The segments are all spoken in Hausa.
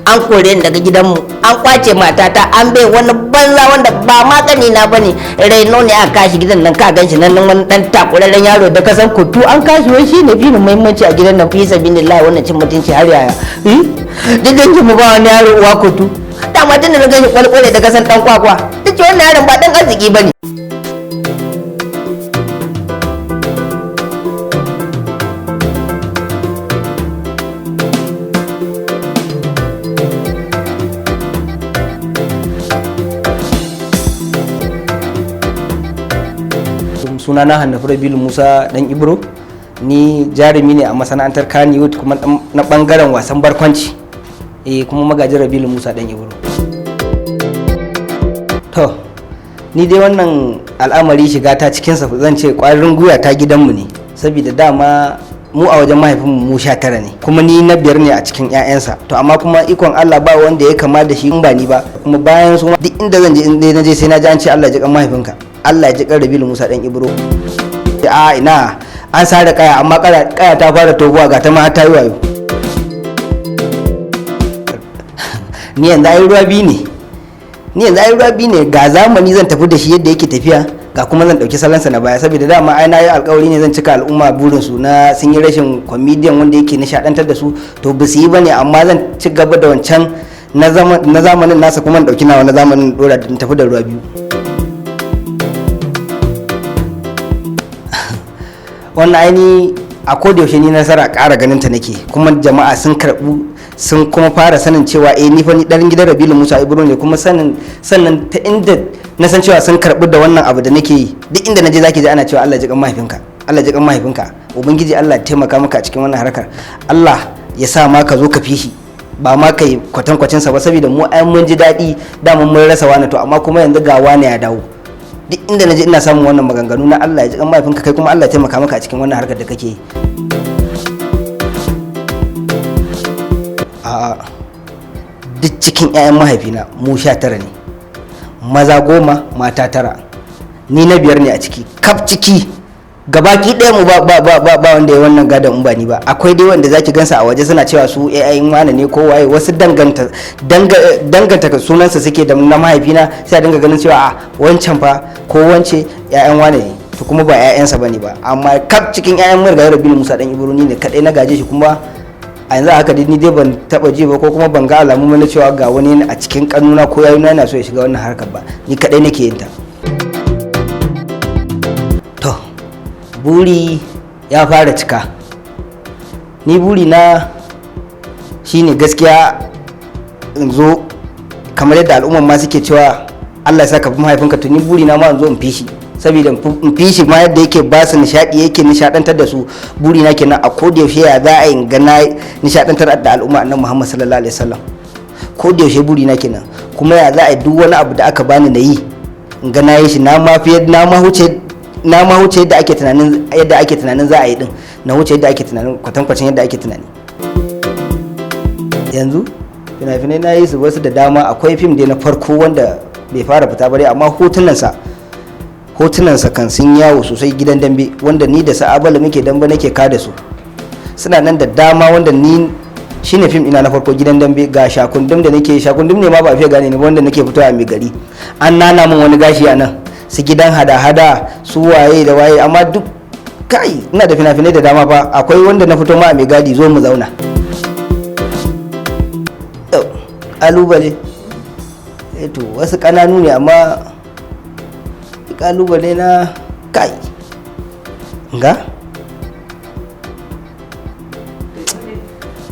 An kore ni daga gidanmu, an kwace matata, an bai wani banza wanda ba ma kanina ba ne, raino ne aka kashi gidan nan. Ka ganshi nan wani dan takurarren yaro da kasan kutu an kashi, wai shi ne fi ni muhimmanci a gidan nan. Fi sabilillahi, wannan cin mutunci har yaya? Duk dangin mu ba wani yaro uwa kutu. Dama tun da na ganshi kwalkwale da kasan dan kwakwa, duk wannan yaron ba dan arziki bane. Sunana Hannafi Rabilu Musa Dan Ibro. Ni jarumi ne a masana'antar Kannywood, kuma na bangaren wasan barkwanci, eh, kuma magajin Rabilu Musa Dan Ibro. To, ni dai wannan al'amari shiga ta cikinsa, zan ce kwarin gwiwa ta gidanmu ne, saboda dama mu a wajen mahaifinmu mu 19 ne, kuma ni na biyar ne a cikin 'ya'yansa. To, amma kuma ikon Allah, ba wanda ya kama da shi in ba ni ba. Kuma bayan su, duk inda zan je, in dai na je, sai na ji an ce, "Allah ya ji kan mahaifinka, Allah ya ji kan Rabilu Musa Dan Ibro." A ina an sare kaya, amma kaya ta fara tobuwa, ga ta ma har ta yi wayo. Ni yanzu ai ruwa biyu ne, ni yanzu ai ruwa biyu ne. Ga zamani zan tafi da shi yadda yake tafiya, ga kuma zan dauki salansa na baya, saboda dama ai na yi alkawari ne zan cika al'umma burin su na sun yi rashin comedian wanda yake nishadantar da su. To, ba su yi bane, amma zan ci gaba da wancan na zamanin nasa, kuma in dauki nawa na zamanin dora da tafi da ruwa biyu. Wannan aini a koda yaushe ni nasara ƙara ganin ta nake, kuma jama'a sun karɓu, sun kuma fara sanin cewa eh, ni fa ni dan gidan Rabilu Musa Ibro ne. Kuma sanin sannan ta inda na san cewa sun karɓi da wannan abu da nake yi, duk inda naje zaki ji ana cewa, "Allah ji kan mahaifinka, Allah ji kan mahaifinka, ubangiji Allah ya taimaka maka a cikin wannan harkar, Allah ya sa ma ka zo ka fi shi, ba ma kai kwatankwacin sa ba," saboda mu ai mun ji daɗi. Dama mun rasa wani, to amma kuma yanzu ga wani ya dawo. Duk inda naje ina samun wannan maganganu na "Allah ya ji kan mahaifinka, kai kuma Allah ya taimaka maka a cikin wannan harkar da kake yi." A duk cikin 'ya'yan mahaifina mu 19 ne, maza 10, mata tara. Ni na biyar ne a ciki. Kaf ciki gabaki ɗaya mu ba ba ba ba, ba wanda ya wannan gadon in ba ni ba. Akwai dai wanda zaki gansa a waje suna cewa su ƴaƴan wane ne ko waye, wasu danganta sunansa suke da na mahaifina, sai a dinga ganin cewa a wancan fa ko wance ƴaƴan wane ne, to kuma ba ƴaƴansa bane ba. Amma kaf cikin ƴaƴan marigayi Rabilu Musa Dan Ibro, ni ne kadai na gaje shi. Kuma a yanzu haka dai ni dai ban taba ji ba, ko kuma ban ga alamu mana cewa ga wani a cikin kanuna ko yayuna yana so ya shiga wannan harkar ba. Ni kadai nake yin ta. To, buri ya fara cika. Ni buri na shine gaskiya in zo kamar yadda al'umman ma suke cewa, "Allah ya saka fi mahaifinka." To, ni buri na ma in zo in fi shi, saboda in fi shi ma yadda yake ba su nishadi, yake nishadantar da su. Buri na kenan a koda yaushe, ya za a yi ga na nishadantar da al'umma annabi Muhammad sallallahu alaihi wasallam. Ko da yaushe buri na kenan. Kuma ya za a yi duk wani abu da aka bani na yi, in ga na yi shi, na ma fi na ma huce yadda ake tunanin za a yi din, na huce yadda ake tunanin, kwatankwacin yadda ake tunani. Yanzu fina-finai na yi su wasu da dama. Akwai fim dai na farko wanda bai fara fita ba dai, amma hotunansa kan sun yawo sosai, Gidan Dambe, wanda ni da Sa'abala muke dambe, nake kada su. Suna nan da dama, wanda ni shine fim ina na farko, Gidan Dambe. Ga Shakundum da nake, Shakundum ne ma ba a fiye gane ni ba, wanda nake fitowa mai gari, an nana min wani gashi a nan. Su Gidan Hada-Hada, su waye da waye, amma duk kai ina da fina-finai da dama fa. Akwai wanda na fito ma a Mai Gadi, Zo Mu Zauna. Kalubale, to, wasu kananu ne, amma kalubale na kai ga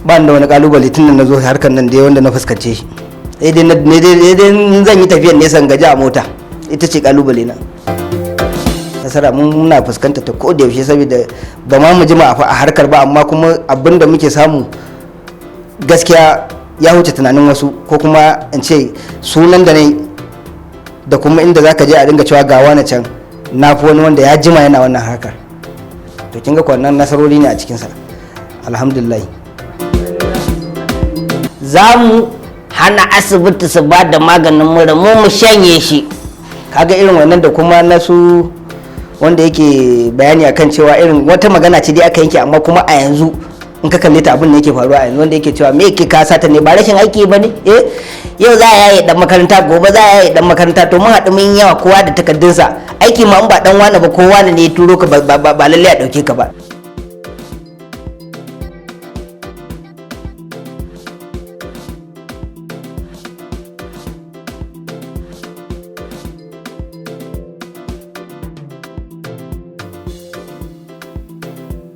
ba da wani kalubale tun da na zo harkar nan dai wanda na fuskance shi. Sai dai zan yi tafiyar nesan gaji a mota, ita ce kalubale na. Nasara mun muna fuskanta ta ko da yaushe, saboda ba ma mu jima a harkar ba, amma kuma abin da muke samu gaskiya ya wuce tunanin wasu, ko kuma in ce sunan da ne da kuma inda za ka je a dinga cewa ga wani can, na fi wani wanda ya jima yana wannan harkar. To, kin ga wannan nasarori ne a cikinsa, alhamdulillah. Za mu hana asibiti su ba da maganin mura, mu mu shanye shi. Kaga irin wannan da kuma na su wanda yake bayani akan cewa irin wata magana ce dai aka yanke, amma kuma a yanzu In ka kalle ta, abin da yake faruwa a yanzu, wanda yake cewa me yake ka sata ne, ba rashin aiki ba ne. Eh, yau za a yaye dan makaranta, gobe za a yaye dan makaranta. To mun haɗu mun yawa, kowa da takardunsa. Aiki ma in ba dan wani ba ko wani ne ya turo ka, ba lalle a ɗauke ka ba.